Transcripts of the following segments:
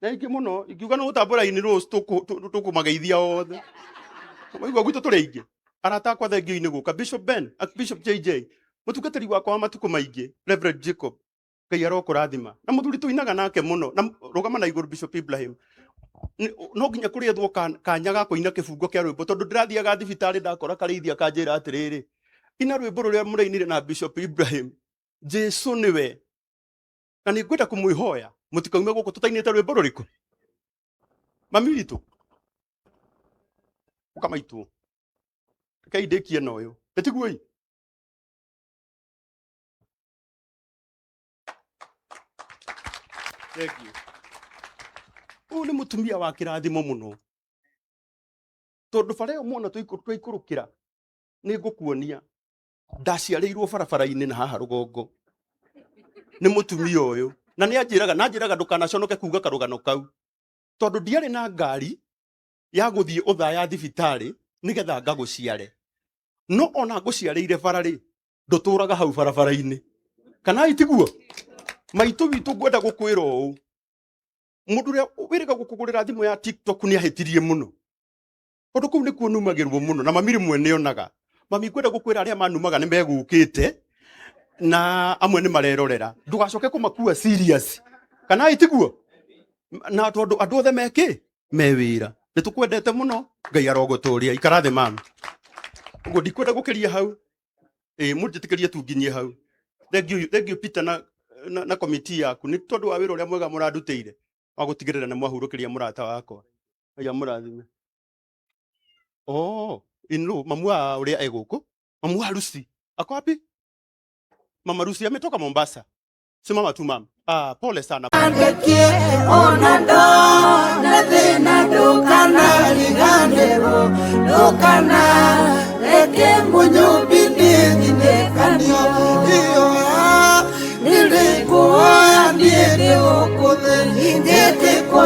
Na aingĩ mũno ingiuga nĩ gũtambũra in rows tũkũmageithia othe. Waigua gwitũ tũrĩ aingĩ. Arata akwa thengiũ-inĩ gũka Bishop Ben, Bishop JJ, mũtungatĩri wakwa wa matukũ maingĩ, Reverend Jacob, Ngai arokũrathima. Na mũthuri tũinaga nake mũno, na rũgama na igũrũ Bishop Ibrahim. No nginya kũrĩethwo kanya ga kũina kĩbungo kĩa rwĩmbo tondũ ndĩrathiaga thibitarĩ ndakora karĩithia kanjĩra atĩrĩrĩ, ina rwĩmbo rũrĩa mũrainire na Bishop Ibrahim, Jesu nĩwe. Na nĩ ngwenda kũmwĩhoya mũtikaume gũkũ tũtainĩte rwĩmbo rũrĩkũ. Mami witũ, ũka maitũ, rekei ndĩkie na ũyũ, ĩtiguoi. Thank you. Ũyũ nĩ mũtumia wa kĩrathimo mũno tondũ bara ĩyo mwana twaikũrũkĩra nĩ ngũkuonia ndaciarĩirwo barabara-inĩ na haha rũgongo nĩ mũtumia ũyũ na nĩ anjĩraga na anjĩraga ndũkanaconoke kuga karũgano kau tondũ ndiarĩ na ngari ya gũthiĩ ũthaya thibitarĩ nĩgetha ngagũciare no ona ngũciarĩire bara rĩ ndũtũraga hau barabara-inĩ kana itiguo maitũ witũ ngwenda gũkwĩra ũũ mũndũ ũrĩa wĩrĩga gũkũgũrĩra thimũ ya TikTok nĩ ahĩtirie mũno tondũ kũu nĩkuo numagĩrwo mũno na mami rĩmwe nĩonaga mami ngwenda gũkwĩra arĩa manumaga nĩ megũkĩte na amwe nĩ marerorera ndũgacoke kũmakua serious kana itiguo na tondũ andũ othe mekĩ me wĩra nĩ tũkwendete mũno ngai arogũtũria ikara thĩ mami ũguo ndikwenda gũkĩria hau ĩ mũnjĩtĩkĩrie tu nginyie hau thank you, thank you Peter na, na komiti yaku nĩ tondũ wa wĩra ũrĩa mwega mũrandutĩire wa gũtigĩrĩra nĩ mwahurũkĩria mũrata wakwa ngai amũrathime oh in-law mamu wa ũrĩa e gũkũ mamu wa Lucy ako wapi mama Lucy ametoka Mombasa simama tu mama ah pole sana Andekie ona ndona thĩna ndũkanariganĩrwo ndũkana reke mũnyũmbi nĩthinĩkanio iyoya nĩrĩkuoya niĩ ndĩ gũkũ thĩ njĩtĩkwo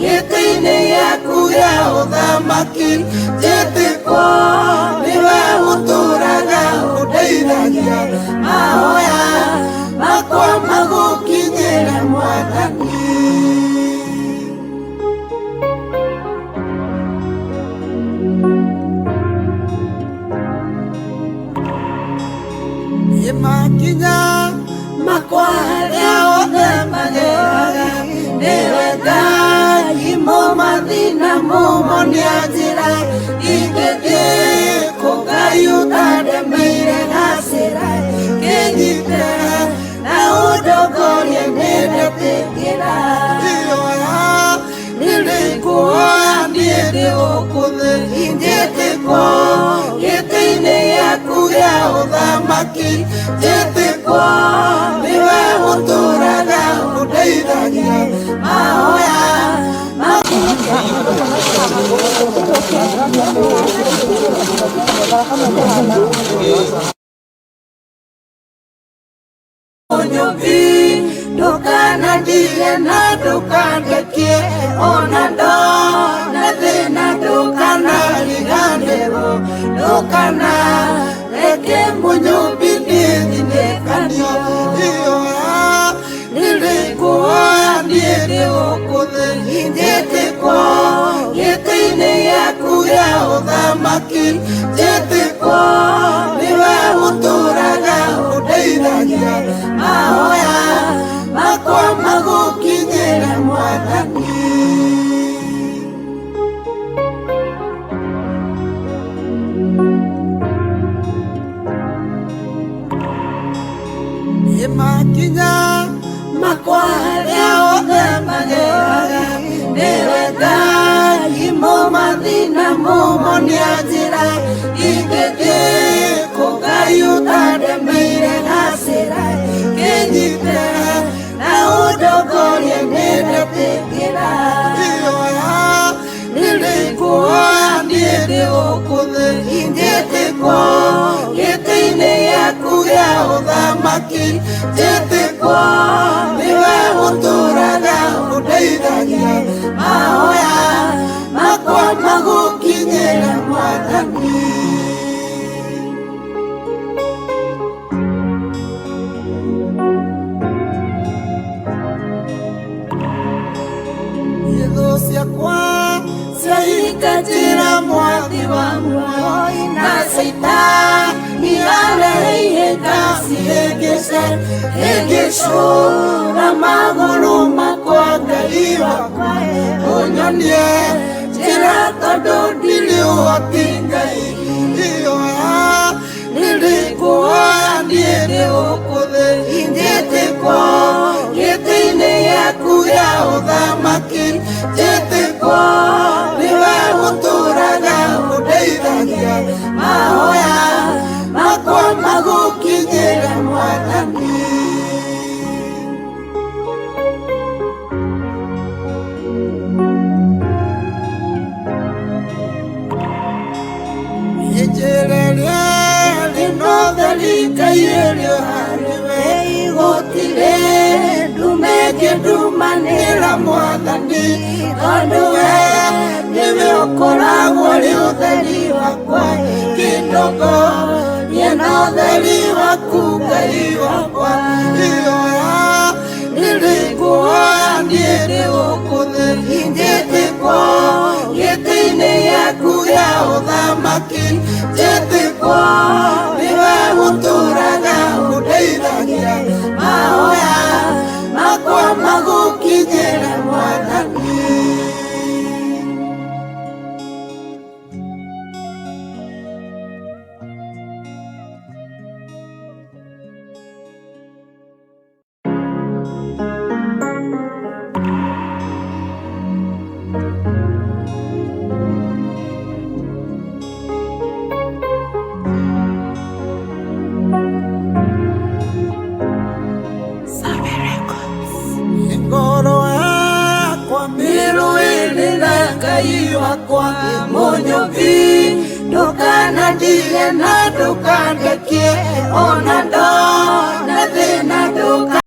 gĩtĩ-inĩ gĩaku gĩa ũthamaki njĩtĩkwo nĩwe ũtũraga ũndeithagia mahoya makwa magũkinyĩre mwathani. Makinya makwa arĩa othe mageraga nĩwe Ngai mũmathĩna mũmonia njĩra ingĩthiĩ kũ Ngai ũtandemeire gacĩra kĩnyite na ũndongorie nĩndetĩkĩra iyoya nĩrĩkuoya niĩ ndĩ gũkũ thĩ njĩtĩkwo gĩtĩ-inĩ gĩaku gĩa ũthamaki njĩtĩkwo nĩwe ũtũraga ũndeithagia mahoya mũnyũmbi ndũkanandige na ndũkandekie ona ndona thĩna ndũkanariganĩrwo ndũkana reke mũnyũmbi nĩthinĩkanio iyoya nĩrĩkuoya niĩ ndĩ gũkũ thĩ njĩtĩkwo gĩtĩ-inĩ gĩaku gĩa ũthamaki njĩtĩkwo nĩwe ũtũraga ũndeithagia mahoya makwa magũkinyĩre mwathani. Makinya makwa arĩa othe mageraga nĩwe Ngai mũmathĩna mũmonia njĩra ingĩthiĩ kũ Ngai ũtandemeire gacĩra kĩnyite na ũndongorie nĩndetĩkĩra iyoya nĩrĩkuoya niĩ ndĩ gũkũ thĩ njĩtĩkwo gĩtĩ-inĩ gĩaku gĩa ũthamaki njĩtĩkwo nĩwe ũtũraga ũndeithagia mahoya makwa magũkinyĩre mwathani. Thũ ciakwa ciaingatĩra mwathi wa muoyo na Caitani arehe ngacihĩngĩce hĩngĩcũra magũrũ makwa Ngai wakwa ũnyonie njĩra tondũ ndirĩ ũhoti Ngai iyoya nĩndĩkuoya niĩ ndĩ gũkũ thĩ njĩtĩkwo gĩtĩ-inĩ gĩaku gĩa ũthamaki njĩtĩkwo nĩwe ũtũũraga ũndeithagia mahoya makwa magũkinyĩra Mwathani. Njĩra ĩrĩa ĩno theri Ngai ĩrĩ harĩ we gũtirĩ ndume ĩngĩndumanĩra Mwathani tondũ we nĩwe ũkoragwo ũrĩ ũtheri wakwa kĩndongorie na ũtheri waku Ngai wakwa iyoya nĩndĩkuoya niĩ ndĩ gũkũ thĩ njĩtĩkwo gĩtĩ-inĩ gĩaku gĩa ũthamaki njĩtĩkwo nĩwe ũtũũraga ũndeithagia mahoya makwa magũkinyĩra Mwathani. Ngoro yakwa mĩrũĩrĩra Ngai wakwa mũnyũmbi ndũkanandige na ndũkandekie ona ndona thĩna ndũka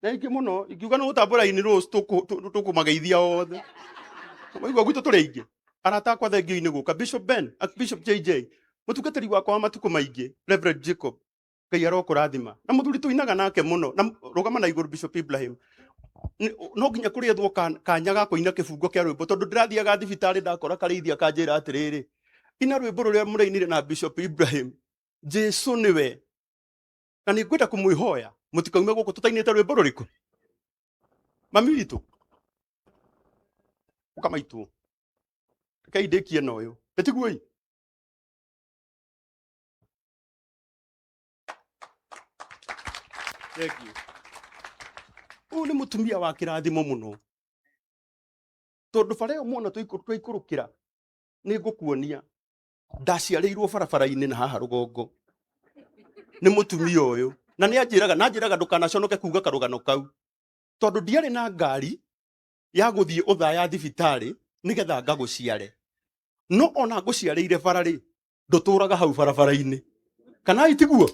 Na ingĩ mũno ingiuga nĩ gũtambũra ini rose tũkũmageithia othe. Waigua gwitũ tũrĩ aingĩ. Arata akwa thengio-inĩ gũka Bishop Ben, Bishop JJ, mũtungatĩri wakwa wa matukũ maingĩ, Reverend Jacob, Ngai arokũrathima. Na mũthuri tũinaga nake mũno, na rũgama na igũrũ Bishop Ibrahim. No nginya kũrĩethwo kanya ga kũina kĩbungo kĩa rwĩmbo tondũ ndĩrathiaga thibitarĩ ndakora karĩithia kanjĩra atĩrĩrĩ, ina rwĩmbo rũrĩa mũrainire na Bishop Ibrahim, Jesu nĩwe. Na nĩ ngwenda kũmwĩhoya mũtikaume gũkũ tũtainĩte rwĩmbo rũrĩkũ. Mami witũ ũka maitũ, rekei ndĩkie na ũyũ, ĩtiguo-i? Thank you. Ũyũ nĩ mũtumia wa kĩrathimo mũno tondũ bara ĩyo mwona twaikũrũkĩra nĩ ngũkuonia ndaciarĩirwo barabara-inĩ na haha rũgongo nĩ mũtumia ũyũ, na nĩ anjĩraga na anjĩraga ndũkanaconoke kuga karũgano kau tondũ ndiarĩ na ngari ya gũthiĩ ũthaya thibitarĩ nĩgetha ngagũciare, no ona ngũciarĩire bara rĩ ndũtũraga hau barabara-inĩ kana itiguo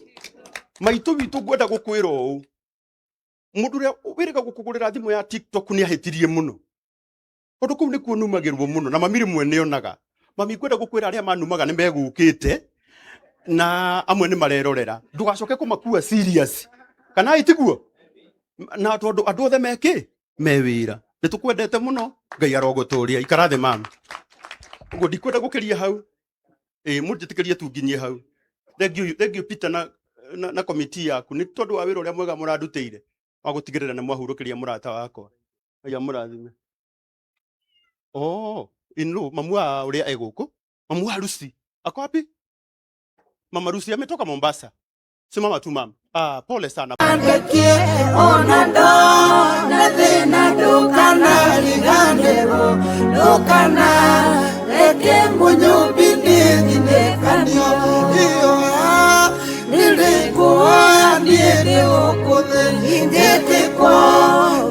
maitũ witũ. Ngwenda gũkwĩra ũũ, mũndũ ũrĩa wĩrĩga gũkũgũrĩra thimũ ya TikTok nĩ ahĩtirie mũno tondũ kũu nĩkuo numagĩrwo mũno na mami rĩmwe nĩonaga. Mami, ngwenda gũkwĩra arĩa manumaga nĩ megũkĩte na amwe nĩ marerorera, ndũgacoke kũmakua serious kana itiguo, na tondũ andũ othe mekĩ me wĩra. Nĩ tũkwendete mũno, Ngai arogũtũria. Ikara thĩ mami, ũguo ndikwenda gũkĩria hau. Ĩ mũnjĩtĩkĩrie tu nginyie hau. Thank you, thank you Peter na committee yaku nĩ tondũ wa wĩra ũrĩa mwega mũrandutĩire wa gũtigĩrĩra nĩ mwahurũkĩria mũrata wakwa. Ngai amũrathime. Oh, in-law, mamu wa ũrĩa e gũkũ, mamu wa Lucy ako wapi? Mama Lucy ametoka Mombasa. Simama tu mama. Ah, pole sana. Ndekie ona ndona thĩna ndũkanariganĩrwo ndũkana reke mũnyũmbi nĩthinĩkanio iyoya nĩndĩkuoya niĩ ndĩ gũkũ thĩ njĩtĩkwo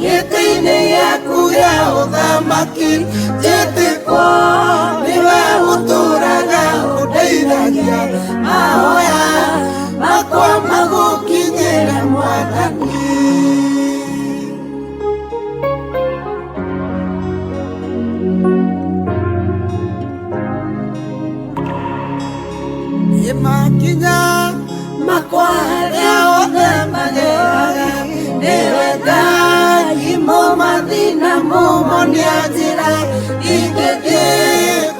gĩtĩ-inĩ gĩaku gĩa ũthamaki njĩtĩkwo nĩwe ũtũũraga ũndeithagia mahoya makwa magũkinyĩra Mwathani. Makinya makwa harĩa othe mageraga nĩwe Ngai mũmathĩna. Mũmonia njĩra ingĩthiĩ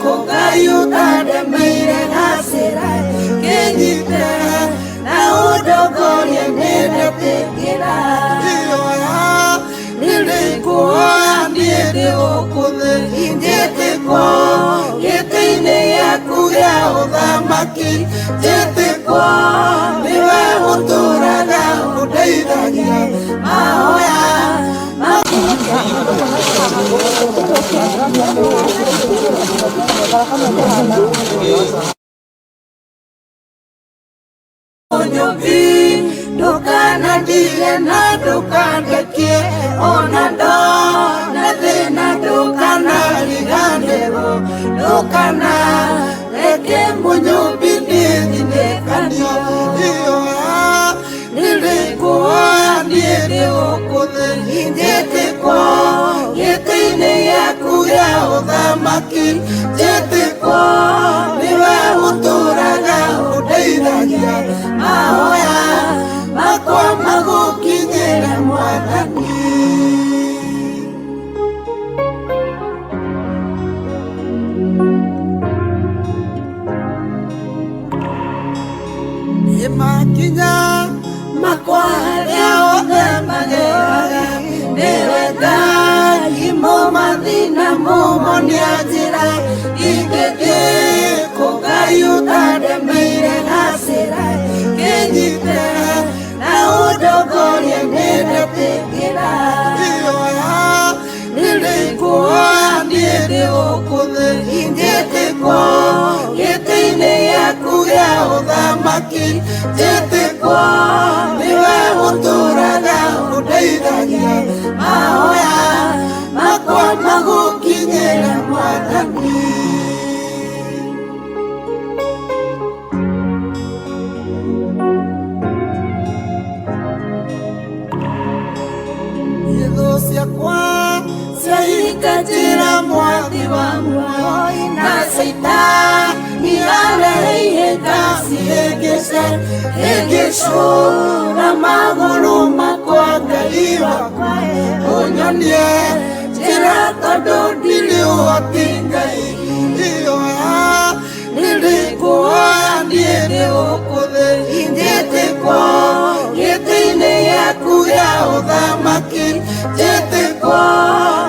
kũ Ngai ũtandemeire gacĩra kĩnyite na ũndongorie nĩndetĩkĩra ihoya nĩrĩkuoya niĩ ndĩ gũkũ thĩ njĩtĩkwo gĩtĩ-inĩ gĩaku gĩa ũthamaki njĩtĩkwo nĩwe ũtũũraga ũndeithagia mahoya Mũnyũmbi ndũkanandige na ndũkandekie ona ndona thĩna ndũkanariganĩrwo ndũkanareke Mũnyũmbi niĩ thinĩkanio ihoya nĩrĩkuoya niĩ ndĩ gũkũ thĩ njĩtĩkwo gĩtĩ-inĩ gĩaku gĩa ũthamaki njĩtĩkwo nĩwe ũtũũraga ũndeithagia mahoya makwa magũkinyĩre Mwathani. Nĩ makinya makwa harĩa othe mageraga nĩwe Ngai mũmathi na mũmonia njĩra ingĩthiĩ kũ Ngai ũtandemeire gacĩra kĩnyite na ũndongorie nĩndetĩkĩra ihoya nĩrĩkuoya niĩ ndĩ gũkũ thĩ njĩtĩkwo gĩtĩ-inĩ gĩaku gĩa ũthamaki njĩtĩkwo nĩwe ũtũũraga ũndeithagia mahoya makwa magũkinyĩre Mwathani. Thũ ciakwa ciahinga njĩra mwathi wa muoyo na Caitani arehe ihĩnga cihĩngĩce hĩngĩcũra magũrũ makwa Ngai wakwa ũnyonie njĩra tondũ ndirĩ ũhoti Ngai ihoya nĩrĩkuoya niĩ ndĩ gũkũ thĩ njĩtĩkwo gĩtĩ-inĩ gĩaku gĩa ũthamaki njĩtĩkwo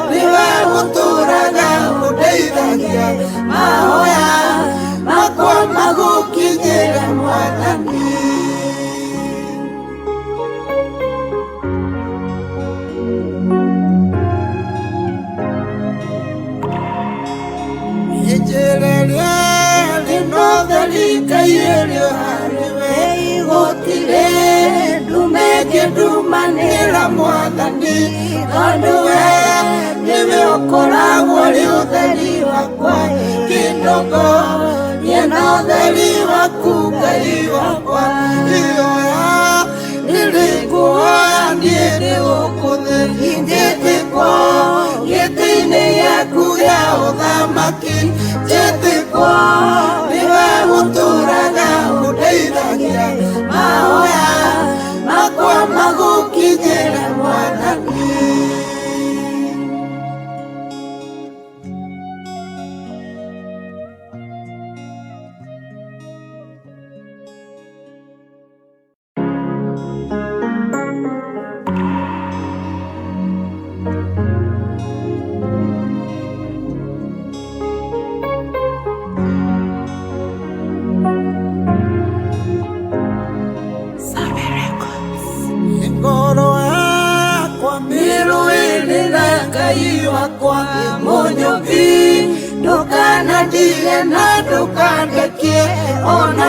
nĩwe ũtũũraga ũndeithagia mahoya makwa magũkinyĩre Mwathani. Njĩra ĩrĩa theri Ngai ĩrĩ harĩwe gũtirĩ ndume ĩngĩndumanĩra Mwathani tondũ we nĩwe ũkoragwo ũrĩ ũtheri wakwa kĩndongorie na ũtheri waku Ngai wakwa ihoya nĩrĩkuoya niĩ ndĩ gũkũ thĩ njĩtĩkwo gĩtĩ-inĩ gĩaku gĩa ũthamaki njĩtĩkwo nĩwe ũtũũraga ũndeithagia mahoya makwa magũkinyĩre Mwathani. Ngoro yakwa mĩrũĩrĩra Ngai wakwa Mũnyũmbi ndũkanandige na ndũkandekie ona